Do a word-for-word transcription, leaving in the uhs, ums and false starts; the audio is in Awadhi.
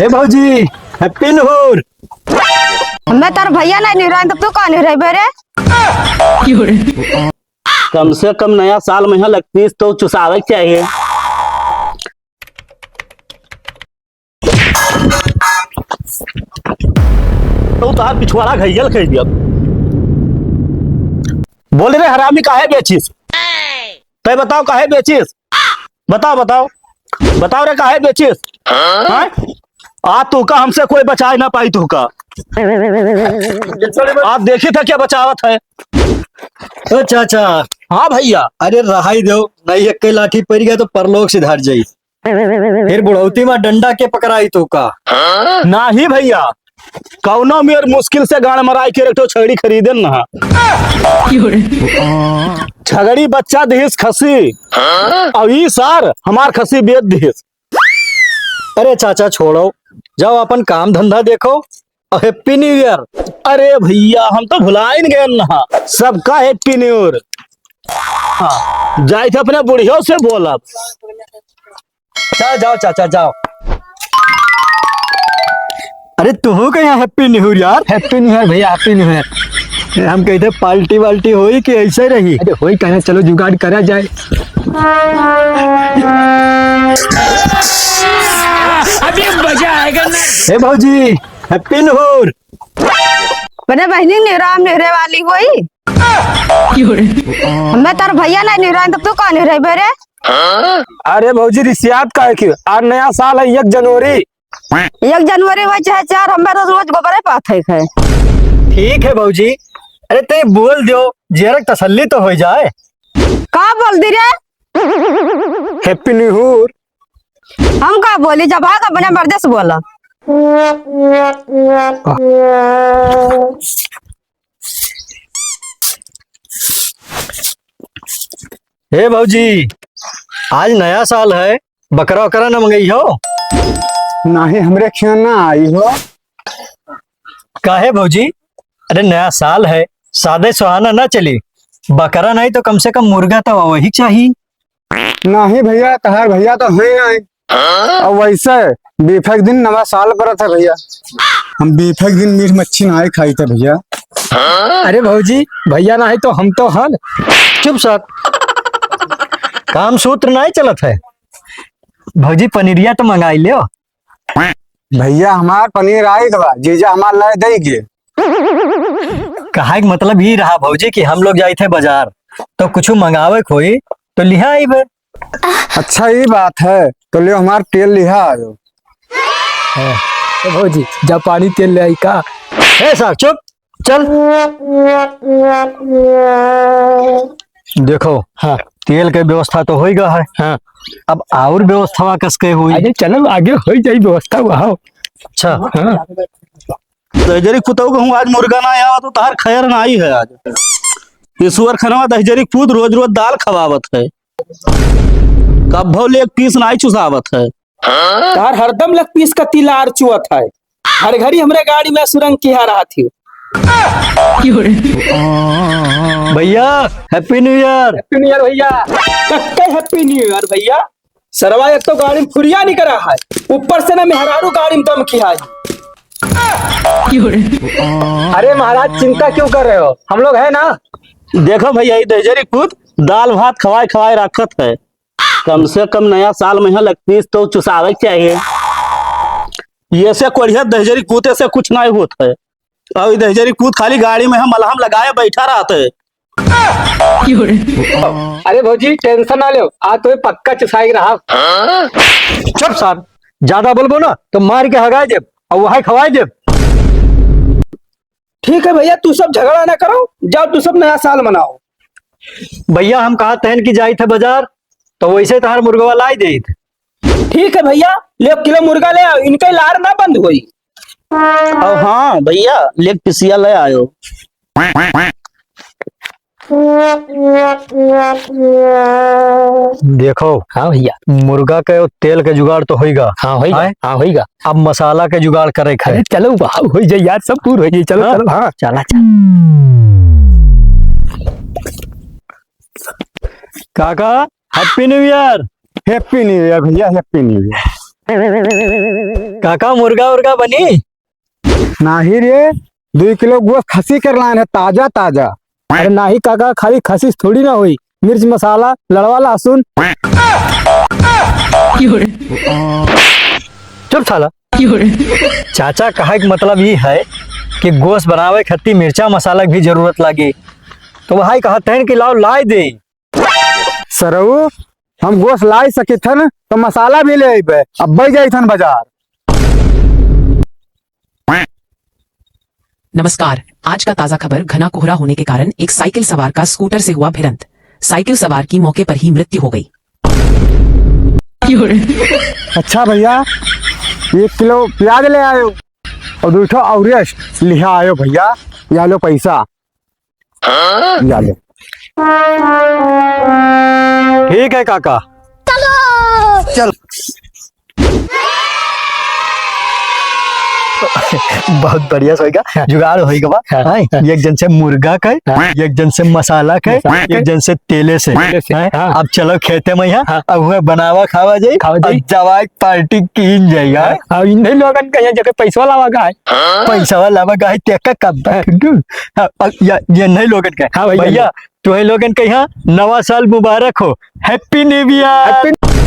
ए भौजी, Happy New Year। हमें तार भैया नहीं निहुराइन, तो तू कौन निहुराइबे रे? कम से कम नया साल में यहाँ लगतीस तो चुसावे के चाहिए। तो तार पिछवाड़ा घइयल कह दिया। बोल रे हरामी, काहे बेचिस? तै बताओ, काहे बेचिस? बताओ, बताओ, बताओ रे, काहे बेचिस? हाँ? आज तू का हमसे कोई बचाए ना पाई, तू का। आज देखी था क्या बचावत है। ओ चाचा। हाँ भैया। अरे रहाई दो, नहीं एक लाठी पड़ गया तो परलोक सिधार जाई। फिर बुढ़ौती में डंडा के पकड़ाई तो का? नाही भैया, कौनो मेर मुश्किल से गाड़ मराई के एक ठो छगड़ी खरीदे न हा। छगड़ी बच्चा दिहिस खसी, और ई सार हमार खसी बेच दिहिस। अरे चाचा छोड़ो, जाओ अपन काम धंधा देखो। Happy New Year। अरे भैया, हम तो भुलाइन गए ना। सबका Happy New Year। हाँ, जाइत है अपने बुढ़ियों से बोलब। जाओ, जाओ चाचा, जाओ। अरे तुहू के यहाँ Happy New Year यार। Happy New Year भैया, Happy New Year। ए, हम कहते पार्टी वार्टी होई कि ऐसे रही? अरे होई कहना, चलो जुगाड़ करा जाए। अभी मजा आएगा ना। ए भौजी, Happy New Year। अपने बहिनी निहुराम निहुरे वाली होई। हमें तार भैया नहीं निहुराइन, तो तू कौन निहुराइबे रे? अरे भौजी, रिसियात काहे की? आज नया साल है, एक जनवरी। एक जनवरी हो चाहे चार, हमें रोज रोज गोबरे पाथे है। ठीक है भौजी, अरे ते बोल दियो, जेरक तसल्ली तो हो जाए। का बोल दी रे? Happy New Year। हम का बोली, जब भाग अपने मर्दे से बोला। हे भौजी, आज नया साल है, बकरा वकरा न मंगई हो? नाही, हमरे खेत ना आई हो। काहे भौजी? अरे नया साल है, सादे सुहाना ना चली, बकरा नहीं तो कम से कम मुर्गा तो वही चाहिए। नाही भैया, तहार भैया तो है नहीं। और वैसे बीफे के दिन नवा साल परत है भैया, हम बीफे के दिन मीट मच्छी नाई खाई थे भैया। अरे भौजी, भैया ना है तो हम तो हन। चुप सर, काम सूत्र नाई चलत है। भौजी पनीरिया तो मंगाई लियो। भैया हमार पनीर आई गवा, जीजा हमार लाए दई गे। कहा के मतलब ई रहा भौजी कि हम लोग जाई थे बाजार, तो कुछ मंगावे के होई तो लिहा आइबे। अच्छा, ई बात है, तो लियो हमार तेल लिहा आयो। हाँ, तो भौजी, जापानी तेल ले आई का? ए साहब, चुप, चल। देखो, हाँ। तेल के व्यवस्था तो होई गा है। हाँ। अब और व्यवस्था कस के होई? अरे चलो, आगे हो जाई व्यवस्था, वहाँ। अच्छा। हाँ। दहिजरी कुतऊ कहूँ आज मुर्गा ना आवा तो तहार खैर ना आई है आज। ये सुअर खनवा दहिजरी पूत रोज रोज दाल खवावत है, कब्बो लेग पीस नाई चुसावत है। तहार हरदम लेग पीस का तिलार चुअत है। हर घड़ी हमरे गाड़ी में सुरंग किहा रहत ही। भैया, Happy New Year। Happy New Year भैया। कक्के Happy New Year भैया। सरवा एक तो गाड़ी में फुरिया नहीं करा है, ऊपर से ना मेहरारू गाड़ी में दम किहा है। अरे महाराज, चिंता क्यों कर रहे हो, हम लोग है ना। देखो भैया, ये दहिजरी पूत दाल भात खवाए खवाए रखत है, कम से कम नया साल में यहाँ लेग पीस तो चुसावे के चाहिए। ये से कोढ़िया दहिजरी पूते से कुछ नहीं होत है। और ये दहिजरी पूत खाली गाड़ी में हम मलहम लगाए बैठा रहत है। अरे भौजी, tension ना लो, आज तो पक्का चुसाई रहा। चुप सार, ज्यादा बोलबो ना तो मार के हगाए देब और वहां खवाए देब। ठीक है भैया, तू सब झगड़ा ना करो, जाओ तू सब नया साल मनाओ। भैया, हम कहा तहन कि जाई थे बाजार, तो वैसे तहार मुर्गवा लाई देत। ठीक है भैया, ले एक किलो मुर्गा ले आओ, इनके लार ना बंद होई। और हाँ भैया, लेग पीसिया ले आयो। देखो। हाँ भैया। मुर्गा के तेल के जुगाड़ तो होइगा। हाँ होइगा। हैं? हाँ होइगा। अब मसाला के जुगाड़ करे के है। अरे चलो, वाह, हो जाए यार, सब पूर हो जाए। चलो, हाँ। चलो, हाँ। चला, चला। काका, Happy New Year। Happy New Year भैया, Happy New Year। काका, मुर्गा उर्गा बनी? नाही रे, दुई किलो गोस खसी कर लान है, ताजा ताजा। अरे नाही काका, खाली खसी थोड़ी ना होई, मिर्च मसाला लड़वा लहसुन। चुप साला। चाचा कहे के मतलब ई है कि गोस बनावे खातिर मिर्चा मसाला के भी जरूरत लागी। तो भाई कहत हैं कि लाओ लाई दे। सरऊ, हम गोस लाई सकित हन, तो मसाला भी ले अइबे। अब्बे जाइत हन बाजार। नमस्कार, आज का ताजा खबर, घना कोहरा होने के कारण एक साइकिल सवार का स्कूटर से हुआ भिड़ंत। साइकिल सवार की मौके पर ही मृत्यु हो गई। अच्छा भैया, एक किलो प्याज ले आयो और दुइ ठो औरेस लिहा आयो भैया, या लो पैसा। या लो। ठीक है काका। चल। बहुत बढ़िया से होइगा, हाँ। जुगाड़ होइगा बा। हाँ। हैं? एक जन से मुर्गा के, हाँ। एक जन से मसाला के, मसाला के। एक जन से तेले से। तेले से, हैं? हाँ। अब चलो खेते में यहाँ, हाँ। अब हुए बनावा खावा जाई, खावा जाई। और जवाई पार्टी कीन जाई, हाँ? हाँ, और इन्हीं लोगन का यहाँ जाके पैसवा लावा का है। पैसवा लावा का है, तेका कब हाँ। हाँ, और या, ये नहीं लोगन का। हाँ भैया। भैया, तुहे लोगन के यहाँ नवा साल मुबारक हो, Happy New Year। Happy